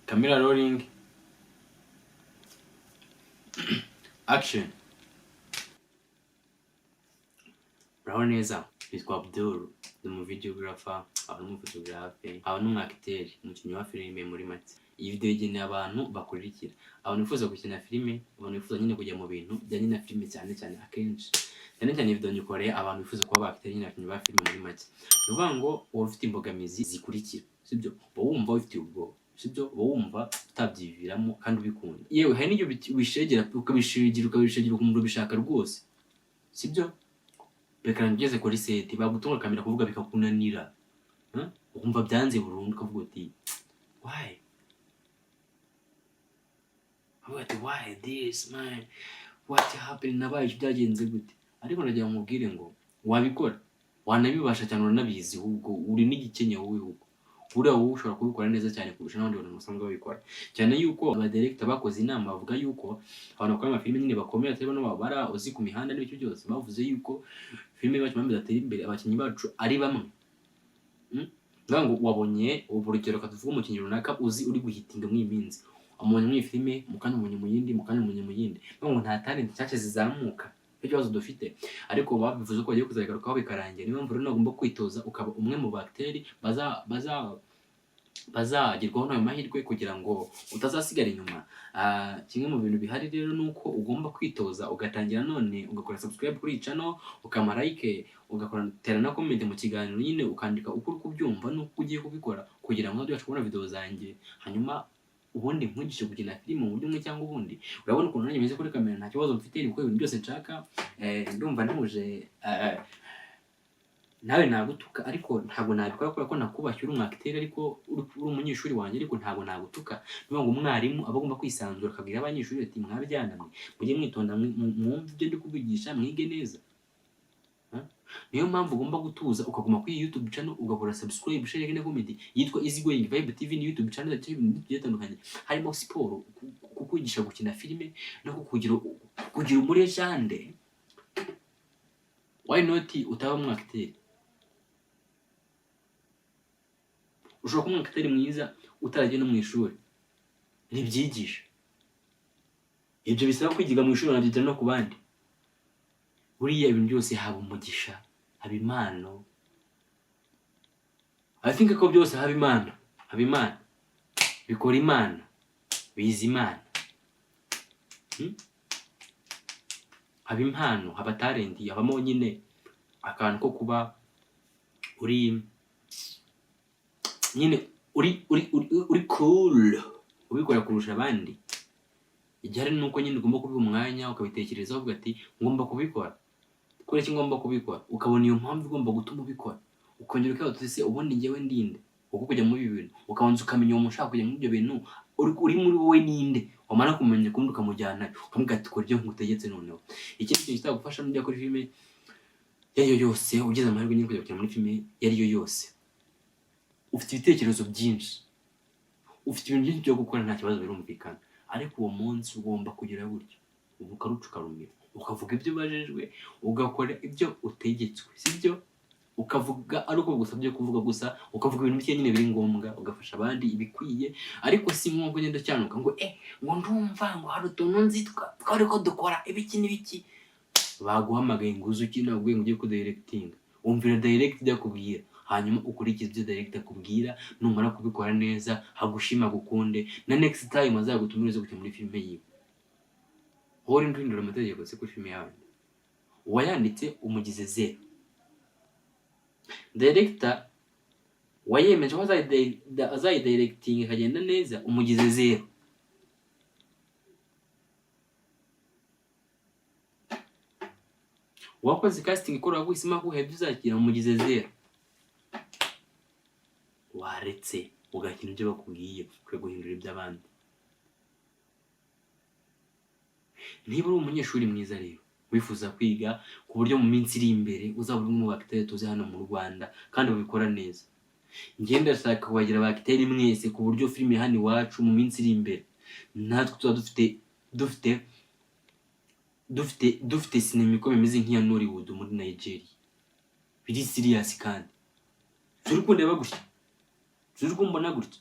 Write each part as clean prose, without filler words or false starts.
Camera rolling. Action. Uraho neza, nitwa Abdul, ndi umu videographer, nkaba n'umufotogarafe, nkaba n'umu acteur, umukinnyi wa filime muri make. Iyi video igenewe abantu bakurikira, abantu bifuza gukina filime, abantu bifuza nyine kujya mu bintu bijyanye na filime cyane cyane akenshi. Cyane cyane iyi video nyikoreye abantu bifuza kuba ba acteur nyine, abakinnyi ba filime muri make. Ni ukuvuga ngo uba ufite imbogamizi zikurikira, sibyo? Uba wumva wifitiye ubwoba, sibyo? Uba wumva utabyiviramo kandi ubikunda. Yewe, hari n'igihe ubishegera, ukabishegera, ukabishegera, ukumva ubishaka rwose, sibyo? Bikarangira ugeze kuri set, bagutunga kamera, kuvuga bikakunanira. Huh? Ukumva byanze burundu, ukavuga uti "Why?" Ukavuga ati "Why this, man? What happened? Nabaye iki? Byagenze gute?" Ariko ndagira ngo nkubwire ngo wabikora, wanabibasha cyane, uranabizi. Ahubwo uri n'igikenya wowe. Ahubwo buriya wowe ushobora kubikora neza cyane kurusha n'abandi bantu basanzwe babikora, cyane yuko abadirekita bakoze inama bavuga yuko abantu bakora amafilime nyine bakomeye, atari bano babara uzi ku mihanda n'ibiki byose. Bavuze yuko filime bacu impamvu idatera imbere, abakinnyi bacu ari bamwe. Ndavuga ngo wabonye ubu, urugero tuvuge umukinnyi runaka uzi uri guhitinga muri iyi minsi, amubonye muri iyi filime, mu kanya umubonye mu yindi, mu kanya umubonye mu yindi. Ndavuga ngo nta talent nshyashya zizamuka, nicyo kibazo dufite. Ariko babivuze ko bagiye kuzabigarukaho bikarangira. Niyo mpamvu rero ugomba kwitoza, ukaba umwe mu ba acteur bazagerwaho n'ayo mahirwe kugira ngo utazasigara inyuma. Kimwe mu bintu bihari rero ni uko ugomba kwitoza, ugatangira none, ugakora subscribe kuri iyi channel, ukama like, ugakora tera na comment mu kiganiro nyine, ukandika uko uri kubyumva n'uko ugiye kubikora, kugira ngo uzajye kubona video zanjye, hanyuma ubundi nkwigishe gukina filime mu buryo bumwe cyangwa ubundi. Urabona ukuntu nanjye meze kuri kamera, nta kibazo mfite, ni gukora ibintu byose nshaka. Ndumva ntuje, nawe nagutuka, ariko ntabwo nabikora kubera ko nakubashye, uri umu acteur, ariko uri umunyeshuri wanjye, ariko ntabwo nagutuka. Ni ukuvuga ngo umwarimu aba agomba kwisanzura, akabwira abanyeshuri ati "Mwabyana mwe, mujye mwitonda, mwumve ibyo ndi kubigisha, mwige neza." Huh? Niyo mpamvu ugomba gutuza, ukaguma kuri iyi YouTube channel, ugakora subscribe, share na comment, yitwa Easy Going Vibe TV. Ni YouTube channel yacu, ibintu bigiye bitandukanye, harimo siporo, kukwigisha gukina filime no kukugira kugira umu legend. Why not utaba umu acteur? Ushobora kuba umu acteur mwiza utaragiye no mu ishuri ntibyigisha. Ibyo bisaba kwigiga mu ishuri wanabyigira no ku bandi. Buriya ibintu byose, haba umugisha, haba impano. I think ko byose haba impano, haba imana, bikora Imana, biza Imana. Haba impano, haba talent, habamo nyine akantu ko kuba uri nyine uri cool, ubikora kurusha abandi. Igihari ni uko nyine ugomba kubiha umwanya, ukabitekerezaho, uvuga ati "Ngomba kubikora. Kubera iki ngomba kubikora?" Ukabona iyo mpamvu igomba gutuma ubikora, ukongera ukibaza uti "Se ubundi njyewe ndinde uko kujya muri ibi bintu?" Ukabanza ukamenya uwo muntu ushaka kujya muri ibyo bintu uri muri wowe ninde. Wamara kumenya ukundi, ukamujyana, ukamubwira ati "Kora ibyo nkutegetse." Noneho ikindi kintu kizagufasha nujya kuri filime iyo ari yo yose, ugize amahirwe nyine kujya gukina muri filime iyo ari yo yose, ufite ibitekerezo byinshi, ufite ibintu byinshi byo gukora, nta kibazo, birumvikana. Ariko uwo munsi ugomba kugira gutyo, ubu ukaruca ukarumira, ukavuga ibyo ubajijwe, ugakora ibyo utegetswe, sibyo? Ukavuga ari uko bagusabye kuvuga gusa, ukavuga ibintu bike nyine biri ngombwa, ugafasha abandi ibikwiye. Ariko si ngombwa ugenda ucyanuka ngo ngo ndumva ngo hari utuntu nzi twari ko dukora ibiki n'ibiki. Baguhamagaye ngo uze ukine, bakubwiye ngo ugiye kudirectinga, wumvira director ibyo akubwira, hanyuma ukurikize ibyo director akubwira. Numara kubikora neza, hagushima, agukunde, na next time azagutumire uze gukina muri filime yiwe. Wowe urinde uhindura amategeko se kuri filime yawe? Uwayanditse umugize zero, director wayemeje ko azayidirectinga ikagenda neza umugize zero. Uwakoze casting ikora, waguhisemo, akuhebye uzakira, umugize zero. Waretse ugakina ibyo bakubwiye, ukwiye guhindura iby'abandi. Niba uri umunyeshuri mwiza rero, wifuza kwiga ku buryo mu minsi iri imbere uzaba uri umwe mu ba acteur tuzi hano mu Rwanda kandi babikora neza, njye ndashaka kubagira aba acteur mwese, ku buryo filime hano iwacu mu minsi iri imbere natwe tuba dufite sinema ikomeye imeze nk'iya Nollywood muri Nigeria, biri serious. Kandi turi kundeba gutya, turi kumbona gutya.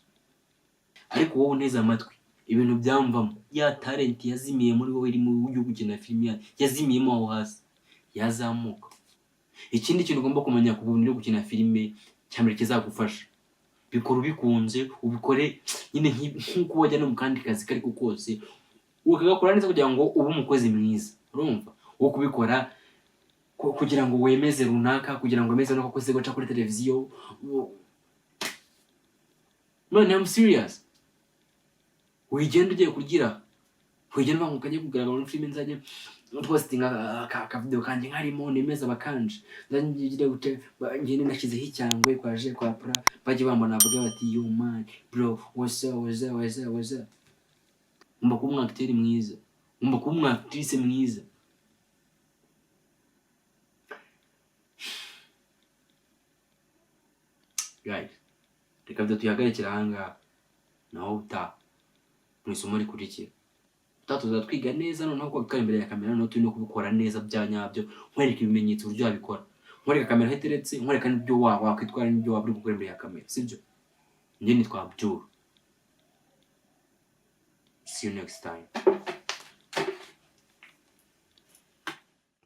Ariko wowe unteze amatwi, ibintu byamvamo, ya talent yazimiye muri wowe, iri mu buryo gukina filime yazimiyemo aho hasi, yazamuka. Ikindi kintu ugomba kumenya ku bintu byo gukina filime, cya mbere kizagufasha, bikora ubikunze, ubikore nyine nk'uko wajya no mu kandi kazi kariko kose, ukagakora neza kugira ngo ube umukozi mwiza. Urumva, wo kubikora kugira ngo wemeze runaka, kugira ngo wemeze no ko se guca kuri televiziyo. Man, I'm serious. Wigenda ugiye kugira, wigenda uvuga ngo kajye kugaragara muri filime, nzajye postinga akavideo kanjye nkarimo, nemeza abakanje, nzajye gute, ngende nashyizeho icyangwe kwaje kwa pra, bajye bambona bavuge bati: "Yo man, bro, what's up, what's up, what's up, what's up?" Ngomba kuba umu acteur mwiza, ngomba kuba umu actrice mwiza. Guys, reka video tuyihagarikire ahangaha, naho utaha mu isomo rikurikira. Utaha tuzatwiga neza noneho ko twari imbere ya kamera, noneho turi no kubikora neza bya nyabyo, nkwereka ibimenyetso uburyo wabikora, nkwereka kamera aho iteretse, nkwereka n'ibyo wakwitwara n'ibyo waba uri gukora imbere ya kamera, sibyo? Njye nitwa Abdul. See you next time.